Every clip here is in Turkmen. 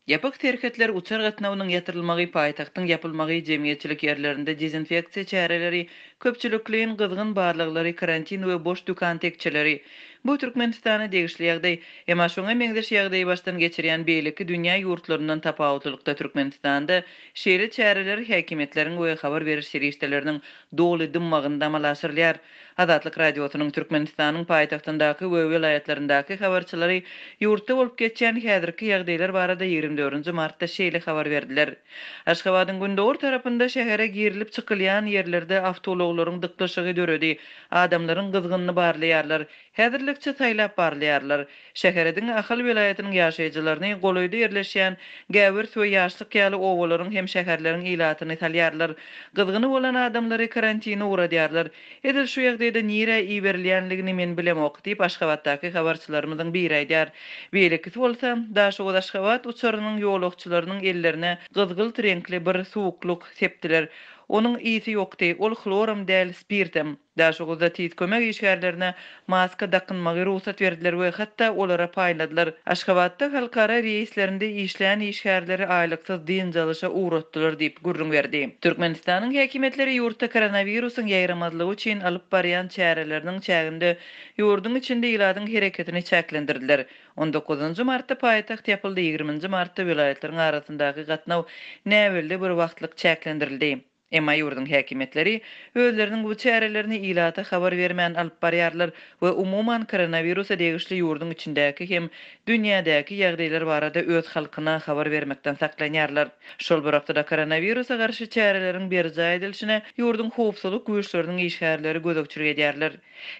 Ýapyk serhetler, uçar gatnawynyň ýatyrylmagy, paýtagtyň ýapylmagy, jemgyýetçilik ýerlerinde dezinfeksiýa çäreleri, köpçülikleýin gyzgyn barlaglary, karantin we boş dükan tekjeleri. Bu Türkmenistana degişli ýagdaý. Emma şoňa meňzeş ýagdaýy başdan geçirýän beýleki dünýä ýurtlaryndan tapawutlylykda Türkmenistanda şeýle çäreler häkimiýetleriň we habar beriş serişdeleriniň doly dymmagynda amala aşyrylýar. Azatlyk Radiosynyň Türkmenistanyň paýtagtyndaky we welaýatlaryndaky habarçylary ýurtda bolup geçýän häzirki ýagdaýlar barada 24 nji martda şeýle habar berdiler. Aşgabadyň gündogar tarapynda şähere girilip-çykylýan ýerlerde awtoulaglaryň dyklyşygy döredi. Adamlaryň gyzgynyny barlaýarlar. Häzirlikçe saýlap barlaýarlar. Şähere diňe Ahal welaýatynyň ýaşaýjylaryny, golaýda ýerleşýän Gäwers we Ýaşlyk ýaly obalaryň hem şäherleriň ilatyny salýarlar. Gyzgyny bolan adamlary karantine ugradýarlar. Edil şu ýagdaýda nirä iberilýänligini men bilemok, diýip, Aşgabatdaky habarçylarymyzyň biri aýdýar. Beýlekisi bolsa, Daşoguz-Aşgabat uçarynyň ýolagçylarynyň ellerine gyzgylt reňkli bir suwuklyk sepdiler. Onuň ysy ýokdy, ol hloram däl, spirtem. Daşoguzda tiz kömek işgärlerine maska dakynmagy rugsat berdiler we hatda olara paýladylar. Aşgabatda halkara reýslerinde işleýän işgärleri aýlyksyz dynç alyşa ugratdylar diýip gürrüň berdi. Türkmenistanyň häkimiýetleri ýurtda koronawirusyň ýaýramazlygy üçin alyp barýan çäreleriniň çäginde ýurduň içinde ilatyň hereketini çäklendirdiler. On dokuzynjy martda paýtagt ýapyldy, ýigriminji martda welaýatlaryň arasyndaky gatnaw näbelli bir wagtlyk çäklendirildi. Emma ýurduň häkimiýetleri özleriniň bu çärelerini ilata habar bermän alyp barýarlar we umuman koronawirusa degişli ýurduň içindäki hem dünýädäki ýagdaýlar barada öz halkyna habar bermekden saklanýarlar. Şol bir wagtda-da koronawirusa garşy çäreleriň berjaý edilişine ýurduň howpsuzlyk güýçleriniň işgärleri gözegçilik edýärler.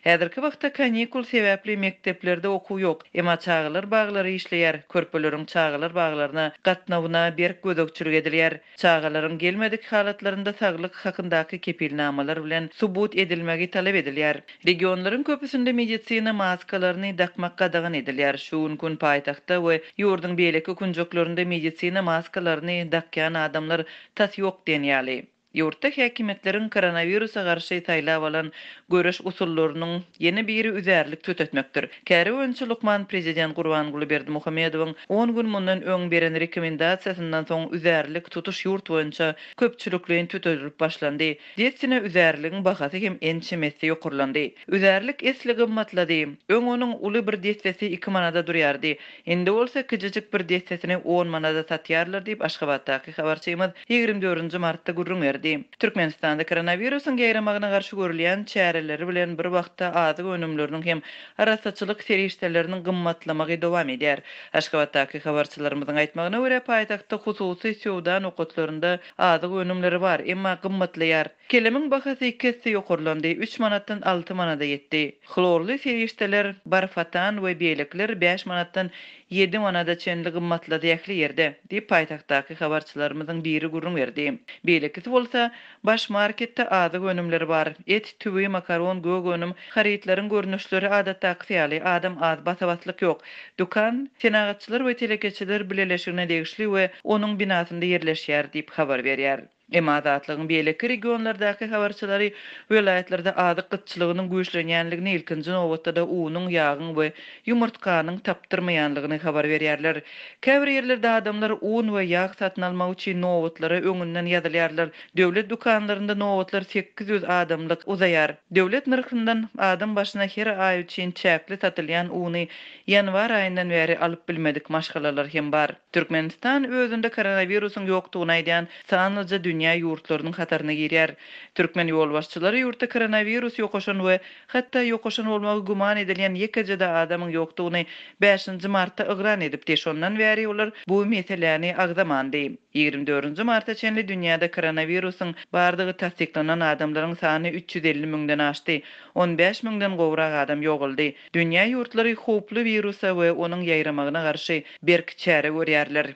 Häzirki wagtda kanikul sebäpli mekdeplerde okuw ýok, emma çagalar baglary işleýär, körpeleriň çagalar baglaryna gatnawyna berk gözegçilik edilýär. Çagalaryň gelmedik halatlarynda saglyk hakyndaky kepilnamalar bilen subut edilmegi talap edilýär. Regionlaryň köpüsinde medisina maskalaryny dakmak gadagan edilýär. Şu günki gün paýtagtda we ýurduň beýleki künjeklerinde medisina maskalaryny dakýan adamlar tas ýok diýen ýaly. Ýurtda häkimiýetleriň koronawirusa garşy saýlap alan göreş usullarynyň ýene biri üzärlik tütetmekdir. Käri boýunça lukman prezident Gurbanguly Berdimuhamedowyň on gün mundan öň beren rekomendasiýasyndan soň üzärlik tutuş ýurt boýunça köpçülikleýin tütedilip başlandy. Dessine üzärligiň bahasy hem ençeme esse ýokarlandy. Üzärlik esli gymmatlady. Öň onuň uly bir dessesi iki manada durýardy. Indi bolsa kiçijik bir dessesini on manada satýarlar diýip, Aşgabatdaky habarçymyz 24 nji martda gürrüň berdi. Türkmenistanda koronawirusyň ýaýramagyna garşy görülýän çäreleri bilen bir wagtda azyk önümleriniň hem arassaçylyk serişdeleriniň gymmatlamagy dowam edýär. Aşgabatdaky habarçylarymyzyň aýtmagyna görä, paýtagtda hususy söwda nokatlarynda azyk önümleri bar, emma gymmatlaýar. Kelemiň bahasy iki esse ýokarlandy, üç manatdan alty manada ýetdi. Hlorly serişdeler, barfatan we beýlekiler bäş manatdan ýedi manada çenli gymmatlady ähli ýerde, diýip, paýtagtdaky habarçylarymyzyň biri gürrüň berdi. Beýlekisi bolsa, Baş marketde azyk önümleri bar. Et, tüwi, makaron, gök önüm, harytlaryň görnüşleri adatdakysy ýaly, adam az, basa-baslyk ýok. Dükan Senagatçylar we telekeçiler bileleşigine degişli we onuň binasynda ýerleşýär diýip habar berýär. Emma Azatlygyň beýleki regionlardaky habarçylary welaýatlarda azyk gytçylygynyň güýçlenýänligini, ilkinji nobatda-da unuň, ýagyň we ýumurtganyň tapdyrmaýanlygyny habar berýärler. Käbir ýerlerde adamlar un we ýag satyn almak üçin nobatlara öňünden ýazylýarlar. Döwlet dükanlarynda nobatlar 800 adamlyk uzaýar. Döwlet nyrhyndan adam başyna her aý üçin çäkli satylýan uny ýanwar aýyndan bäri alyp bilmedik maşgalalar hem bar. Türkmenistan özünde koronawirusyň ýokdugyny aýdýan sanlyja dünýä ýurtlarynyň hataryna girýär. Türkmen ýolbaşçylary ýurtda koronawirus ýokaşan we hatda ýokaşan bolmagy güman edilýän ýekeje-de adamyň ýokdugyny bäşinji martda yglan edipdi, şondan bäri olar bu meseläni agzamandy. 24 nji marta çenli dünýäde koronawirusyň bardygy tassyklanan adamlaryň sany 350 müňden aşdy, 15 müňden gowrak adam ýogaldy. Dünýä ýurtlary howply wirusa we onuň ýaýramagyna garşy berk çäre görýärler.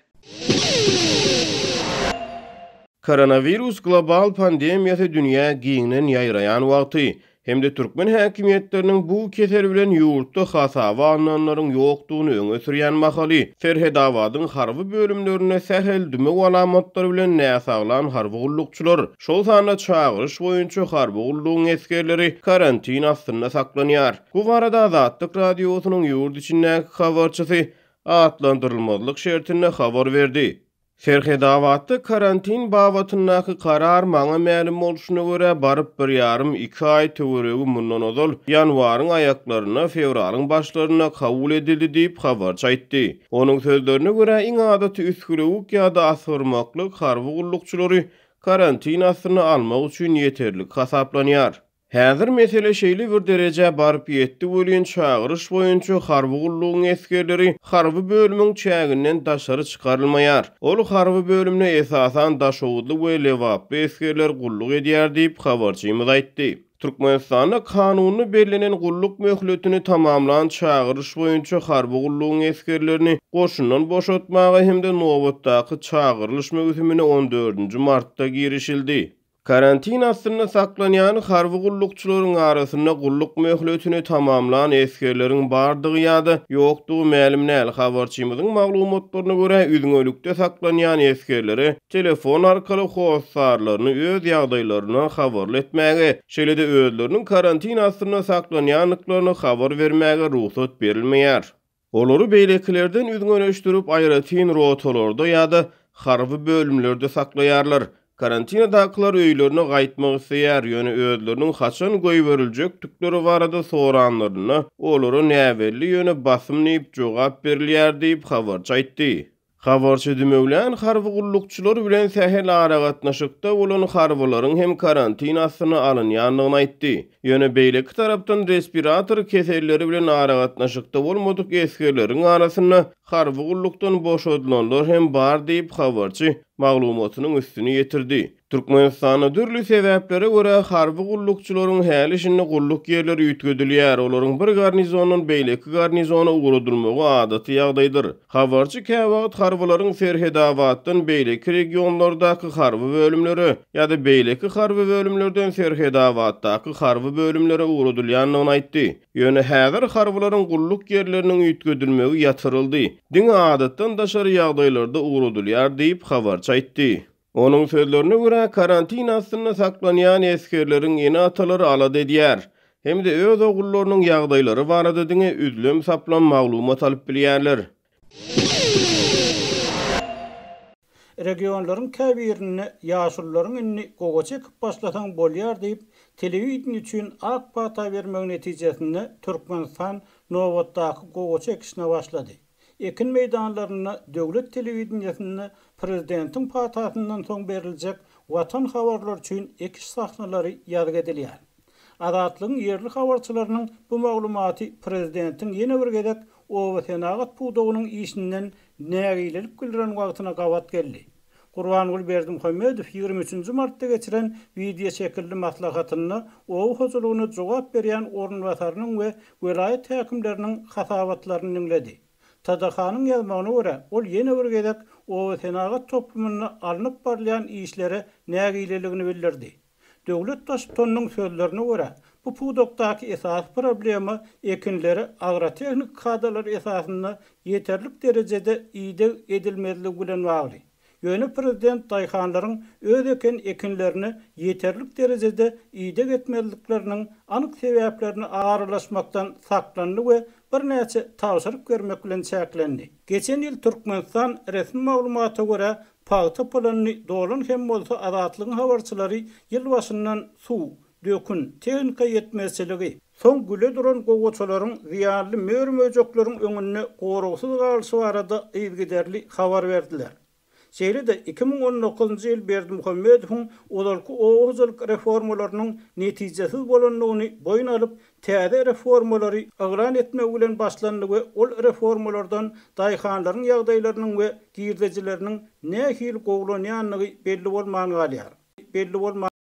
Koronawirus global pandemiýasy dünýä giňden ýaýraýan wagty hem-de türkmen häkimiýetleriniň bu kesel bilen ýurtda hasaba alnanlaryň ýokdugyny öňe sürýän mahaly, Serhedabadyň harby bölümlerinde sähel dümew alamatlary bilen näsaglan harby gullukçylar, şol sanda çagyryş boýunça harby gullugyň esgerleri karantin astynda saklanýar. Bu barada Azatlyk Radiosynyň ýurt içindäki habarçysy. atlandyrylmazlyk şertinde habar berdi. Serhetabatda karantin babatyndaky karar maňa mälim bolşuna görä baryp bir ýarym, iki aý töweregi mundan ozal, ýanwaryň aýaklarynda, fewralyň başlarynda kabul edildi diýip, habarçy aýtdy. Onuň sözlerine görä, iň adaty üsgülewük ýa-da asgyrmaklyk harby gullukçylary karantin astyna almak üçin ýeterlik hasaplanýar. Häzir mesele şeýle bir derejä baryp ýetdi welin, çagyryş boýunça harby gullugyň esgerleri harby bölümiň çäginden daşary çykarylmaýar. Ol harby bölümde esasan daşoguzly we lebaply esgerler gulluk edýär diýip, habarçymyz aýtdy. Türkmenistanda kanunda bellenen gulluk möhletini tamamlan çagyryş boýunça harby gullugyň esgerlerini goşundan boşatmaga hem-de nobatdaky çagyrylyş möwsümine on dördünji martda girişildi. Karantin astynda saklanýan harby gullukçylaryň arasynda gulluk möhletini tamamlan esgerleriň bardygy ýa-da ýokdugy mälim däl. Habarçymyzyň maglumatlaryna görä, üzňelikde saklanýan esgerlere telefon arkaly hossarlaryny öz ýagdaýlaryndan habarly etmäge, şeýle-de özleriniň karantin astynda saklanýandyklaryny habar bermäge rugsat berilmeýär. Olary beýlekilerden üzňeleşdirip, aýratyn rotalarda ýa-da harby bölümlerde saklaýarlar. Karantinadakylar öýlerine gaýtmak isleýär, ýöne özleriniň haçan goýberiljekdikleri barada soranlarynda, olara näbelli, ýöne basym diýip jogap berilýär diýip, habarçy aýtdy. Habarçy dümewlän harby gullukçylar bilen sähel aragatnaşykda bolan harbylaryň hem karantin astyna alynýandygyny aýtdy. Ýöne beýleki tarapdan respirator keselleri bilen aragatnaşykda bolmadyk esgerleriň arasynda harby gullukdan boşadylanlar hem bar diýip, habarçy maglumatynyň üstüni ýetirdi. Türkmenistanda dürli sebäplere görä harby gullukçylaryň häli-şindi gulluk ýerleri üýtgedilýär, olaryň bir garnizondan beýleki garnizona ugradylmagy adaty ýagdaýdyr. Habarçy käwagt harbylaryň Serhedabatdan beýleki regionlardaky harby bölümlere ýa-da beýleki harby bölümlerden Serhedabatdaky harby bölümlere ugradylýandygyny aýtdy. Ýöne häzir harbylaryň gulluk ýerleriniň üýtgedilmegi ýatyryldy, diňe adatdan daşary ýagdaýlarda ugradylýar diýip, habarçy aýtdy. Onuň sözlerine görä, karantin astynda saklanýan esgerleriň ene-atalary alada edýär hem-de öz ogullarynyň ýagdaýlary barada diňe üzlem-saplam maglumat alyp bilýärler. Regionlaryň käbirinde ýaşulularyň indi gowaça ekip başlasaň bolýar diýip, telewideniýe üçin ak pata bermegi netijesinde Türkmenistan nobatdaky gowaça ekişine başlady. Ekin meýdanlarynda döwlet telewideniýesinde prezidentiň patasyndan soň beriljek Watan habarlary üçin ekiş sahnalary ýazgy edilýär. Azatlygyň ýerli habarçylarynyň bu maglumaty prezidentiň ýene bir gezek obasenagat pudagynyň işinden nägilelik bildiren wagtyna gabat geldi. Gurbanguly Berdimuhamedow 23 nji martda geçiren wideoşekilli maslahatynda oba hojalygyna jogap berýän orunbasarynyň we welaýat häkimleriniň hasabatlaryny diňledi. TDH-nyň ýazmagyna görä, ol ýene bir gezek obasenagat toplumynda alnyp barylýan işlere nägileligini bildirdi. Döwlet Baştutanynyň sözlerine görä, bu pudakdaky esasy problema ekinlere agrotehniki kadalar esasynda ýeterlik derejede ideg edilmezligi bilen bagly. Ýöne prezident daýhanlaryň öz eken ekinlerine ýeterlik derejede ideg etmezlikleriniň anyk sebäplerine aralaşmakdan saklandy we birnäçe tabşyryk bermek bilen çäklendi. Geçen ýyl Türkmenistan resmi maglumata görä Pagta pylanyny dolan hem bolsa Azatlygyň habarçylary ýyl başyndan suw, dökün, tehnika ýetmezçiligi, soň güle duran gowaçalaryň zyýanly mör-möjekleriň öňünde goragsyz galyşy barada yzygiderli habar berdiler. Şeýle-de, 2019-njy ýyl Berdimuhamedowyň ozalky oba hojalyk reformalarynyň netijesiz bolandygyny boýun alyp, täze reformalary yglan etmegi bilen başlandy we ol reformalardan daýhanlaryň ýagdaýlarynyň we girdejileriniň nähili gowulanýandygy belli bolman galýar. Belli bolman.